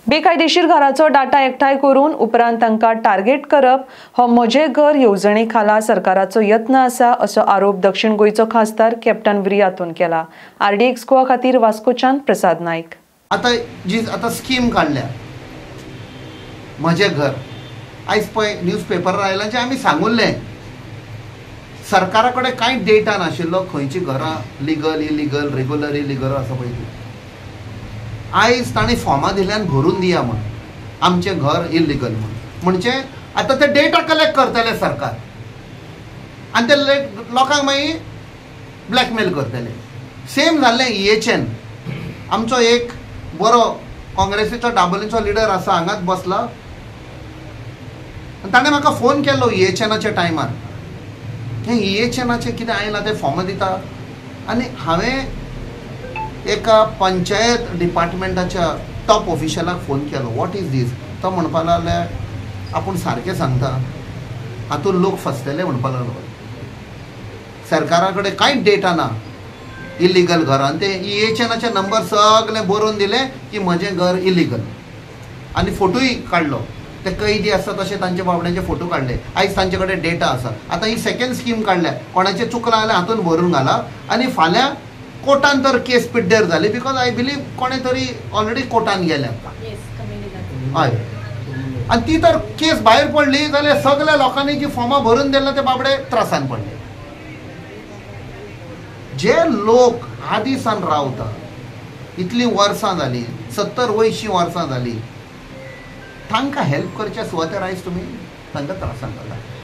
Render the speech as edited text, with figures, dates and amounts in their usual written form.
बेकायदेशीर घराचो डाटा एकठांय करून उपरांत तांकां टार्गेट करप हो म्हजें घर येवजणे खाला सरकाराचो यत्न आसा असो आरोप दक्षिण गोंयचो खासदार कॅप्टन विरियातून केला. आरडीएक्स गोवा खातीर वास्कोच्यान प्रसाद नायक. आता जी आता स्कीम काडल्या म्हजें घर, आयज पळय न्यूज पेपरार आयला जे आमी सांगुल्लें, सरकारा कडेन कांय डेटा नाशिल्लो खंयची घरां लिगल इलिगल रेगुलर इलिगल आसा पळय ती. आयज तांणी फॉर्मां दिल्यान भरून दिया म्हण आमचें घर इलिगल म्हण, म्हणजे आतां ते डेटा कलेक्ट करतले सरकार आनी ते लोकांक मागीर ब्लॅकमेल करतले. सेम जाल्लें EHN. आमचो एक बरो काँग्रेसीचो डाबोलीचो लिडर आसा, हांगाच बसला, ताणें म्हाका फोन केल्लो EHNाच्या टायमार, हें EHNाचें कितें आयलां तें फॉर्म दिता. आनी हांवें एका पंचायत डिपार्टमेंटाच्या टॉप ऑफिशलाक फोन केलो, what is these. तो म्हणपाक लागले आपूण सारकें सांगता, हातूंत लोक फसतले म्हणपाक लागलो. सरकारा कडेन कांयच डेटा ना इलिगल घरान, ते EHNाचे नंबर सगळे बरोवन दिले की म्हजें घर इलिगल, आनी फोटोय काडलो. ते कैदी आसा तशें तांचे बाबड्यांचे फोटो काडले. आयज तांचे कडेन डेटा आसा. आतां ही सेकंड स्कीम काडल्या, कोणाचें चुकलां जाल्यार हातून भरून घाला आनी फाल्यां कोर्टान तर केस पिड्ड्यार जाली, because I believe कोणें तरी ऑलरेडी कोर्टान गेल्या. हय, आनी ती तर केस भायर पडली जाल्यार सगळ्या लोकांनी जी फॉर्मां भरून दिला ते बाबडे त्रासान पडले. जे लोक आदी सान रावता, इतलीं वर्सां जालीं, 70-80 वर्सां जालीं, तांकां हेल्प करच्या सुवातेर आयज तुमी तांकां त्रासान घाला.